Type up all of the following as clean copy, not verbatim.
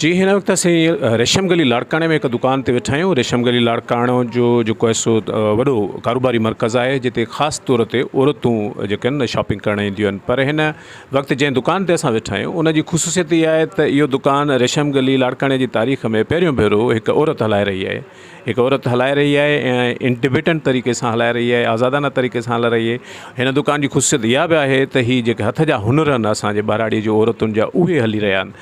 جي هن وقت اسين ريشم گلي لاڙڪاڻي ۾ هڪ دڪان تي ويٺا آهيون ريشم گلي لاڙڪاڻو جو جيڪو آهي سو وڏو ڪاروباري مرڪز آهي جتي خاص طور تي عورتون جيڪي آهن شاپنگ ڪرڻ اينديون آهن پر هن وقت جنهن دڪان تي اسان ويٺا آهيون ان جي خصوصيت اها آهي ته اهو دڪان ريشم گلي لاڙڪاڻي جي تاريخ ۾ پهريون ڀيرو هڪ عورت هلائي رهي آهي هڪ عورت هلائي رهي آهي ۽ انڊيپينڊنٽ طريقي سان هلائي رهي آهي آزادانه طريقي سان هلائي رهي آهي هن دڪان جي خصوصيت اها به آهي ته هي جيڪي هٿ جا هنر آهن اسان جي ٻهراڙي جي عورتن جا اهي هلي رهيا آهن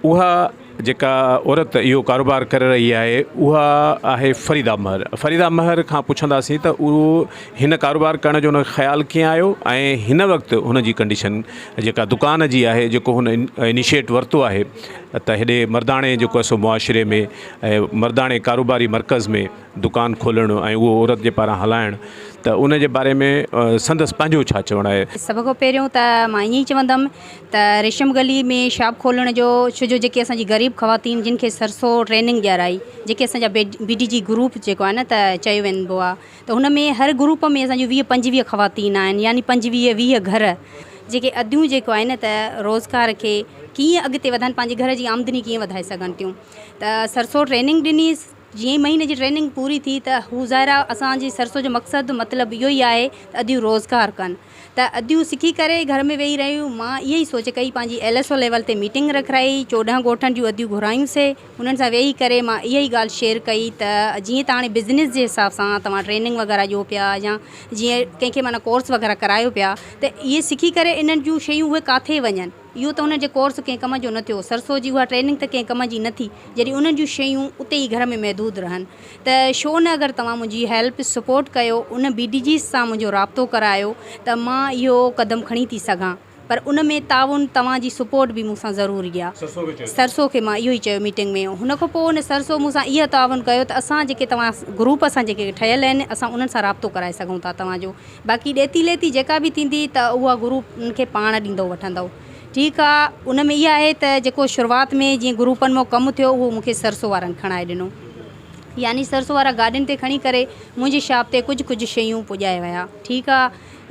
اها جيڪا عورت اهو ڪاروبار ڪري رهي آهي اها آهي فريده مهر فريده مهر کان پڇنداسين ته اهو هن ڪاروبار ڪرڻ جو هن کي خيال ڪيئن آيو ۽ هن وقت هن جي ڪنڊيشن جيڪا دڪان جي آهي جيڪو هن انيشيٽ ورتو آهي ته هيڏي مرداڻي جيڪو آهي سو معاشري ۾ ۽ مرداڻي ڪاروباري مرڪز ۾ دڪان کولڻ ۽ اهو عورت جي پاران هلائڻ ته ان جي باري ۾ سندس پنهنجو ڇا چوڻ آهي. سڀ کان پهريون ته مان ائين ئي چوندم ته ريشم گلي ۾ شاپ کولڻ جو ڇو جو جيڪي اسان جي غريب خواتين جن کي سرسو ٽريننگ ڏيارائي جيڪي اسان جا بي ڊي جي گروپ جيڪو آهي نه ته چيو ويندو آهي ته هن ۾ هر گروپ ۾ اسان جون ويهه پنجويهه خواتين آهن يعني پنجويهه ويهه گهر جيڪي اديون جيڪو آهي نه ته روزگار کي ڪيئن اڳتي وڌائن پنهنجي گهر جي آمدني ڪيئن وڌائي سگهن ٿيون ته سرسو ٽريننگ ڏني جيئن ئي مهيني جي ٽريننگ پوري ٿي ته هو ظاهر آهي اسان جي سرسو جو مقصد مطلب اهو ئي آهي ته اديون روزگار ڪن ته اديون سکي ڪري گهر ۾ ويهي رهيون مان اها ئي سوچ ڪئي پنهنجي ايل ايس او ليول تي ميٽنگ رکرائي 14 ڳوٺن جون اديون گهرايون سي انهن سان ويهي ڪري مان اها ئي ڳالهه شيئر ڪئي ته جيئن ته هاڻي بزنس جي حساب سان توهان ٽريننگ وغيره ڏيو پيا يا جيئن ڪنهن کي معنيٰ ڪورس وغيره ڪرايو پيا ته اهي سکي ڪري انهن جون شيون اهي ڪاٿي وڃن اهو ته انهن جي ڪورس ڪنهن ڪم جو نه ٿيو، سرسو جي اها ٽريننگ ته ڪنهن ڪم جي نه ٿي، جڏهن انهن جون شيون اتي ئي گهر ۾ محدود رهن ته ڇو نه اگر توهان منهنجي هيلپ سپورٽ ڪيو ان بي ڊي جيز سان منهنجو رابطو ڪرايو ته مان اهو قدم کڻي ٿي سگهان پر ان ۾ تعاون توهان جي سپورٽ به مون سان ضروري آ. سرسو کي مان اهو ئي چيو ميٽنگ ۾ هن کان پوء ان سرسو مون سان اهو تعاون ڪيو ته اسان جيڪي توهان گروپ اسان جيڪي ٺهيل آهن اسان انهن سان رابطو ڪرائي سگهون ٿا توهان جو باقي ڏيتي ليتي جيڪا به ٿيندي ته اها گروپ ان کي پاڻ ڏيندو وٺندو ٺيڪ آ ان ۾ اها آهي ته جيڪو شروعات ۾ جيئن گروپن مان ڪم ٿيو اهو مون کي سرسو وارن کڻائي ڏنو يعني سرسو وارا گاڏين تي کڻي ڪري منهنجي شاپ تي ڪجهه ڪجهه شيون پڄائي ويا ٺيڪ آ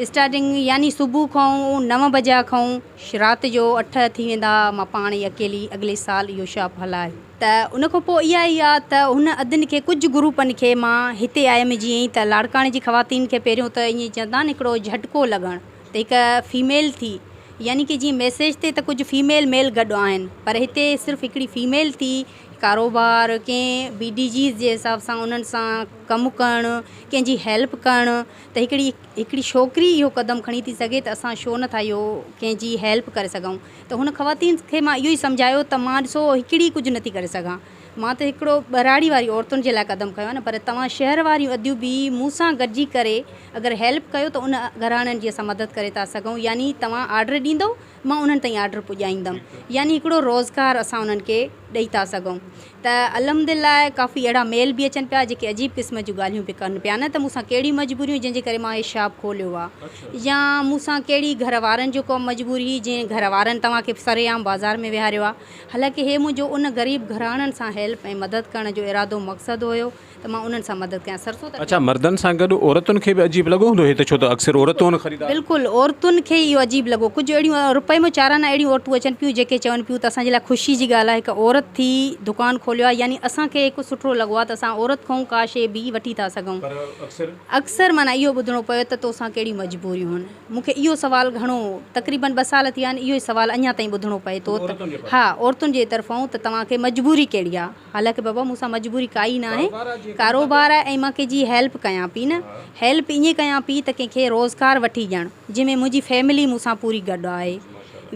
اسٽارٽنگ يعني صبح کان 9 بجا کان رات جو 8 ٿي ويندا مان پاڻ ئي اڪيلي اڳلي سال اهو شاپ هلائي. ته ان کان پوء اها ئي آ ته هن ادين کي ڪجهه گروپن کي مان هتي آيم جيئن ئي ته لاڙڪاڻي جي خواتين کي پهريون ته ائين چوندا آهن هڪڙو جهٽڪو لڳڻ ته هڪ فيميل ٿي يعني ڪي جيئن ميسيج تي ته ڪجهه فيميل ميل گڏ آهن پر هتي صرف هڪڙي فيميل ٿي ڪاروبار ڪنهن بي ڊي جيز جي حساب سان انهن سان ڪم ڪرڻ ڪنهن جي هيلپ ڪرڻ ته هڪڙي هڪڙي ڇوڪري اهو قدم کڻي ٿي سگهي ته اسان ڇو نٿا اهو ڪنهن جي هيلپ ڪري سگهون ته هن خواتين کي مان اهو ئي سمجهايو ته مان ڏسو هڪڙي ڪجهه نٿي ڪري سگهان مان ته هڪڙو ٻهراڙي واري عورتن جي لاء قدم کنيو آهي نه پر توهان شهر واريون اديون به مون سان گڏجي ڪري اگر هيلپ ڪيو ته ان گهراڻن جي اسان مدد ڪري ٿا سگهون يعني توهان آرڊر ڏيندو مان انهن تائين آرڊر پڄائيندم يعني هڪڙو روزگار اسان انهن کي ڏئي ٿا سگهون ته الحمد لله ڪافي اهڙا ميل به اچن پيا جيڪي عجيب قسم جون ڳالهيون پيا ڪن پيا نه ته مون سان ڪهڙي مجبوريون جنهن جي ڪري مان هي شاپ کوليو آ يا مون سان ڪهڙي گهر وارن جو ڪو مجبوري هئي جنهن گهر وارن توهان کي سرعام بازار ۾ ويهاريو آ حالانڪه هي منهنجو ان غريب گهراڻن سان هيلپ ۽ مدد ڪرڻ جو ارادو مقصد هيو ته مان انهن سان مدد ڪيان سرسو ته. اڇا مردن سان گڏ عورتن کي به عجيب لڳو هوندو هي ته ڇو ته اڪثر عورتون خريدار. بلڪل عورتن کي اهو عجيب لڳو ڪجهه اهڙيون روپئي مان چارانا اهڙيون عورتون اچن پيون جيڪي چون پيون ته اسان جي لاء خوشي جي ڳالهه آهي هڪ عورت ٿي دڪان کوليو آهي يعني اسان کي هڪ سٺو لڳو آهي ته اسان عورت کان ڪا شيء به وٺي ٿا سگهون پر اڪثر. اڪثر معنيٰ اهو ٻڌڻو پيو ته توسان ڪهڙيون مجبوريون هن مون کي اهو سوال گهڻو تقريبن 2 سال ٿي ويا آهن اهو ئي سوال اڃا تائين ٻڌڻو پئي ٿو ته ها عورتن جي طرفان ته توهان کي مجبوري ڪهڙي آهي. حالانڪه بابا مون سان مجبوري ڪائي ناهي، ڪاروبار آهي ۽ مان ڪنهن جي هيلپ ڪيان پي نه، هيلپ ائين ڪيان پي ته ڪنهن کي روزگار وٺي ڏيڻ، جنهن ۾ منهنجي فيملي مون سان پوري گڏ آهي،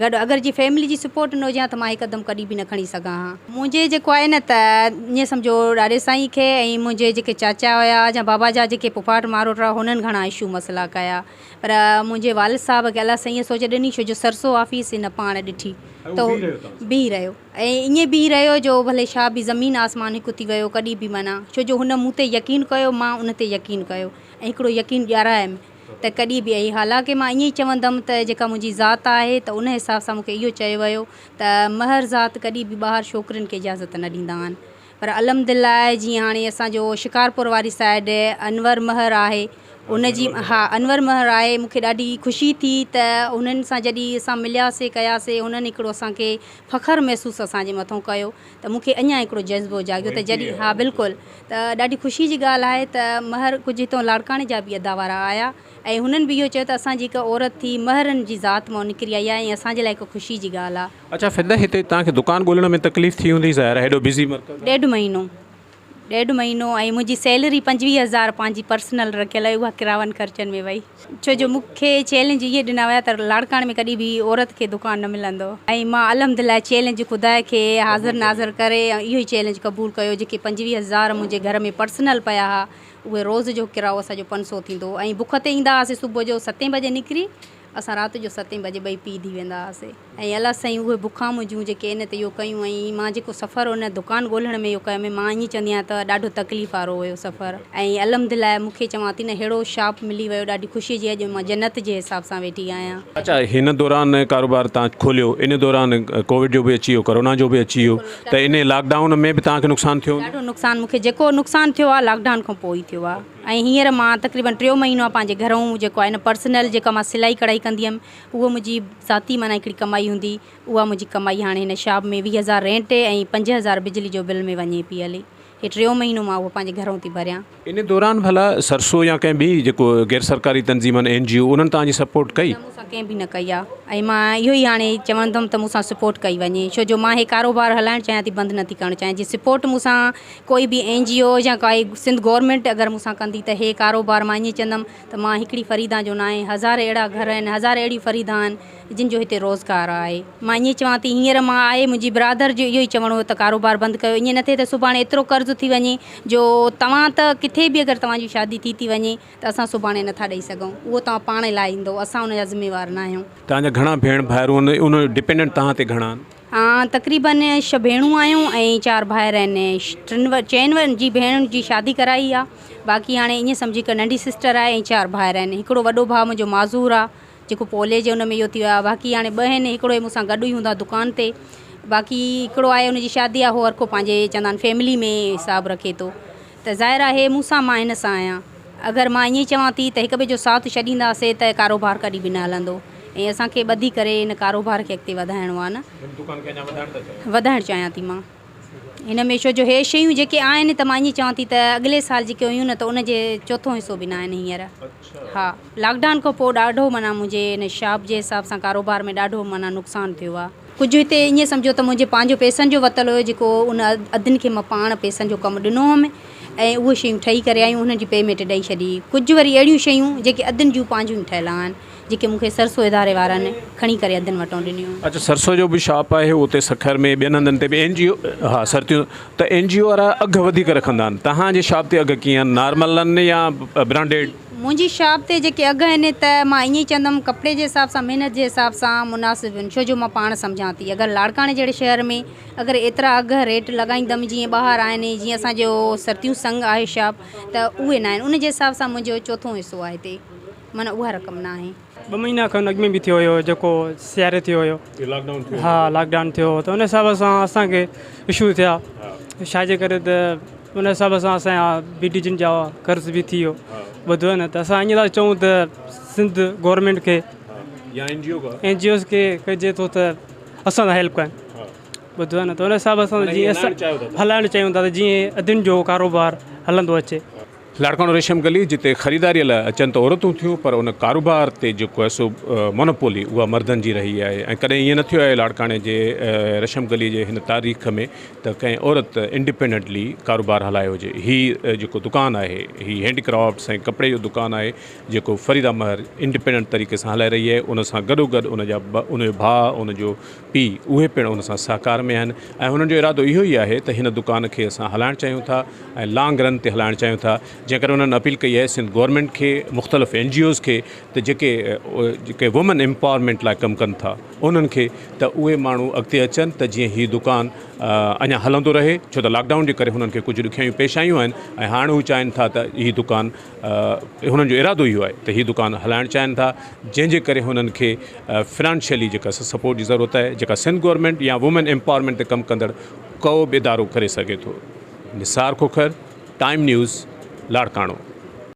گڏ اگر جي فيملي جي سپورٽ نه هجي ها ته مان هي قدم ڪڏهن به نه کڻي سگهان ها. منهنجي جيڪو آهي نه ته ائين سمجهو ڏاڏي سائين کي ۽ منهنجي جيڪي چاچا هيا يا بابا جا جيڪي پڦاٽ ماروٽ هئا هنن گهڻا اشو مسئلا ڪيا پر منهنجي والد صاحب کي الله سائين سوچ ڏني ڇو جو سرسو آفيس هن پاڻ ڏٺي ته بيهي رهيو. ۽ ائين بيهي رهيو جو ڀلي ڇا به زمين آسمان هڪ ٿي ويو ڪڏهن به معنيٰ ڇو جو هن مون تي يقين ڪيو مان ان تي يقين ڪيو ۽ هڪڙو يقين ڏيارايم ته ڪڏهن به ۽ حالانڪه مان ائين ئي چوندم ته جيڪا منهنجي ذات آهي ته ان حساب سان مون کي اهو چيو ويو ته مهر ذات ڪڏهن به ٻاهر ڇوڪرين کي اجازت نه ڏيندا آهن پر الحمدلله جيئن هاڻي اسان جو شڪارپور واري سائيڊ انور مهر آهي ان جي ها انور مهر آهي مون کي ڏاڍي خوشي ٿي ته انهن سان جڏهن اسان ملياسي ڪياسي انهن هڪڙو اسان کي فخر محسوس اسان جي مٿو ڪيو ته مون کي اڃا هڪڙو جذبو جاڳيو ته جڏهن ها بلڪل ته ڏاڍي خوشي جي ڳالهه آهي ته مهر ڪجهه هتو لاڙڪاڻي جا به ادا وارا آيا ۽ هنن به اهو چيو ته اسان جي هڪ عورت ٿي مهرن جي ذات مان نڪري آئي آهي ۽ اسان جي لاء هڪ خوشي جي ڳالهه آهي. اڇا فدا هتي توهان کي دڪان ڳولڻ ۾ تڪليف ٿي هوندي ظاهر آهي هيڏو بزي مرڪز آهي. ڏيڍ مهينو ڏيڍ مهينو ۽ منهنجي سيلري 25 هزار پنهنجي پرسنل رکيل هئي اها ڪراون خرچن ۾ وئي ڇو جو مون کي چئلينج اهي ڏنا ويا ته لاڙڪاڻي ۾ ڪڏهن به عورت کي دڪان نه ملندو ۽ مان الحمد لله چئلينج خدا کي حاضر ناظر ڪري ۽ اهو ئي چئلينج قبول ڪيو جيڪي 25 هزار منهنجي گهر ۾ پرسنل پيا ها اهي روز جو ڪرايو اسان جو 500 ٿيندو هو ۽ بک تي ايندا هئاسي صبح جو ستين بجي نڪري اسان رات جو ستين بجي ٻئي پيء ڌيء ويندا هئاسي ۽ الله سائين اهي بکان منهنجون جيڪي ان تي اهو ڪيون ۽ مان جيڪو سفر ان دڪان ڳولڻ ۾ اهو ڪيم مان ائين چوندي آهيان ته ڏاڍو تڪليف وارو هيو سفر ۽ الحمد لله مون کي چوان ٿي نه ههڙو شاپ ملي ويو ڏاڍي خوشي جي اڄ مان جنت جي حساب سان ويٺي آهيان. اڇا هن دوران ڪاروبار تان کوليو ان دوران ڪووڊ جو به اچي ويو ڪرونا جو به اچي ويو ته ان لاڪ ڊائون ۾ به توهان کي نقصان ٿيو هوندو؟ ڏاڍو نقصان مون کي جيڪو نقصان ٿيو آهي لاڪ ڊائون کان پوء ئي ٿيو آهي. ۽ هينئر مان تقريبن ٽيون مهينو آهي پنهنجي گهرئون جيڪو آهي نه پرسنل جيڪا مان سلائي ڪڙهائي ڪندي هيم اهو منهنجي ذاتي معنيٰ هڪڙي ڪمائي هوندي اها منهنجي ڪمائي هاڻي هن شاپ ۾ 20 هزار رينٽ ۽ 5000 بجلي جو بل ۾ وڃي پئي هلي هي ٽيون مهينو مان اهو پنهنجي گهرئون ٿي ڀريان. ان دوران ڀلا سرسو يا ڪنهن ٻي جيڪو غير سرڪاري تنظيم آهن اين جي او انهن توهان جي سپورٽ ڪئي؟ نه مون سان ڪنهن به نه ڪئي آهي ۽ مان اهو ئي هاڻي چوندم ته مون سان سپورٽ ڪئي وڃي ڇو جو مان هي ڪاروبار هلائڻ چاهيان ٿي بند نه ٿي ڪرڻ چاهيان جي سپورٽ مون سان ڪوئي به اين جي او يا ڪائي سنڌ گورنمينٽ اگر مون سان ڪندي ته هي ڪاروبار مان ائين چوندم ته مان هڪڙي فريدان جو ناهي هزار اهڙا گهر آهن هزار اهڙيون فريدان آهن جن جو هتي روزگار آهي مان ائين چوان ٿي هينئر مان آهي منهنجي برادر جو اهو ئي چوڻ هو ته ڪاروبار بند ڪيو ائين نه ٿئي ته سڀاڻي ايترو قرض ٿي وڃي جو توهان ته ڪٿي به اگر توهان جي شادي ٿي ٿي وڃي ته اسان سڀاڻي نٿا ڏئي سگهون اهو توهان پاڻ لاهيندو اسان ان جا ذميوار ناهيون. توهان جا گهڻا ڀيڻ ڀائر آهن ان ڊپينڊنٽ توهان تي گهڻا آهن؟ ها تقريبن ڇهه ڀيڻون آهيون ۽ چار ڀائر آهن ٽن چئن جي ڀيڻن جي شادي ڪرائي آ باقي هاڻي ائين سمجهه هڪ ننڍي سسٽر آهي ۽ چار ڀائر آهن هڪڙو وڏو ڀاء منهنجو معذور آ جيڪو پولي جي ان ۾ اهو ٿي ويو آ باقي هاڻي ٻه آهن هڪڙو هي مون سان گڏ ئي هوندو آ دڪان تي باقي هڪڙو آهي ان جي شادي آ هو هر ڪو پنهنجي چوندا آهن فيملي ۾ حساب رکي ٿو ته ظاهر آهي مون سان مان هن سان آهيان. اگر مان ائين چوان ٿي ته هڪ ٻئي جو ساٿ ڇڏينداسين ته ڪاروبار ڪڏهن به نه هلندو ۽ اسان کي ٻڌي ڪري ان ڪاروبار کي اڳتي وڌائڻو آهي نه. هن دڪان کي اڃا وڌائڻ ٿا چاهيو؟ وڌائڻ چاهيان ٿي مان هن ۾ ڇو جو هي شيون جيڪي آهن ته مان ائين چوان ٿي ته اڳلي سال جيڪي هيون نه ته ان جي چوٿون حصو به نه آهن هينئر. ها لاڪ ڊائون کان پوء ڏاڍو معنيٰ منهنجي هن شاپ جي حساب سان ڪاروبار ۾ ڏاڍو معنيٰ نقصان ٿيو آهي. ڪجهه هتي ائين سمجهو ته منهنجي پنهنجو پئسن جو وتل هيو جيڪو ان ادين کي مان پاڻ پئسن جو ڪم ڏنو هئم ۽ اهي شيون ٺهي ڪري آيون انهن جي پيمينٽ ڏئي ڇڏي ڪجهه وري اهڙيون شيون جيڪي ادين جون پنهنجون ٺهيل آهن جيڪي مون کي سرسو اداري وارن کڻي ڪري ادين وٽان ڏنيون. اڇا سرسو جو به شاپ آهي اتي سکر ۾ ٻين هنڌن تي به اين جي او ها سرتيون ته اين جي او وارا اگهه وڌيڪ رکندا آهن تهان جي شاپ تي اگهه ڪيئن آهن نارمل آهن يا برانڊيڊ. منهنجي شاپ تي جيڪي اگهه آهن ته مان ائين ئي چوندم ڪپڙي جي حساب سان محنت جي حساب سان مناسب آهن ڇو جو مان پاڻ سمجهان ٿي اگر لاڙڪاڻي جهڙي شهر ۾ اگر ايترا اگهه ريٽ لڳائيندم جيئن ٻاهر آهن جيئن اسان جو سرتيون سنگ آهي شاپ ته اهي نه آهن ان جي حساب سان منهنجو چوٿون حصو آهي هتي معنيٰ اها رقم نه آهي. ٻه مهينا کن اڳ ۾ به ٿيو هيو جيڪو سياري ٿيو هيو ها لاڪ ڊائون ٿيو هو ته ان حساب سان اسانکي اشو ٿيا ڇاجي ڪري ته ان حساب سان اسان جا بي ڊي جن جا قرض به ٿي ويو ٻڌو نه ته اسان ائين ٿا چئون ته سنڌ گورنمينٽ کي يا اين جي او اين جي اوز کي ڪجي ٿو ته اسان سان هيلپ ڪن ٻڌو نه ته ان حساب سان جيئن اسان هلائڻ چاهيون ٿا ته جيئن ادين جو ڪاروبار هلندو اچي. لاڙڪاڻو ريشم گلي جتي خريداري لاء اچن ته عورتون ٿيون پر ان ڪاروبار تي جيڪو آهي سو مونوپولي اها مردن جي رهي آهي ۽ ڪڏهن ائين نه ٿيو آهي لاڙڪاڻي جي ريشم گلي جي هن تاريخ ۾ ته ڪنهن عورت انڊيپينڊنٽلي ڪاروبار هلايو هجي هي جيڪو دڪان آهي هي هينڊي ڪرافٽس ۽ ڪپڙي جو دڪان آهي جيڪو فريده مهر انڊيپينڊنٽ طريقي سان هلائي رهي آهي ان سان گڏو گڏ ان جا ان جو ڀاء ان جو پيء اهي پڻ ان سان سهڪار ۾ آهن ۽ هنن جو ارادو اهو ئي آهي ته هن دڪان کي اسان هلائڻ چاهيون ٿا ۽ لانگ رن تي هلائڻ چاهيون ٿا جنهن ڪري انهن اپيل ڪئي آهي سنڌ گورنمينٽ کي مختلف اين جي اوز کي ته جيڪي جيڪي وومن امپاورمينٽ لاء ڪم ڪن ٿا انهن کي ته اهي ماڻهو اڳتي اچن ته جيئن هي دڪان اڃا هلندو رهي ڇو ته لاڪ ڊائون جي ڪري هنن کي ڪجهه ڏکيائيون پيش آيون آهن ۽ هاڻ هو چاهين ٿا ته هي دڪان هنن جو ارادو اهو آهي ته هي دڪان هلائڻ چاهين ٿا جنهن جي ڪري هنن کي فنانشلي جيڪا سپورٽ جي ضرورت آهي جيڪا سنڌ گورنمينٽ يا وومن امپاورمينٽ تي ڪم ڪندڙ ڪو به ادارو ڪري سگهي ٿو. Nisar Khokhar, Time News, Larkana.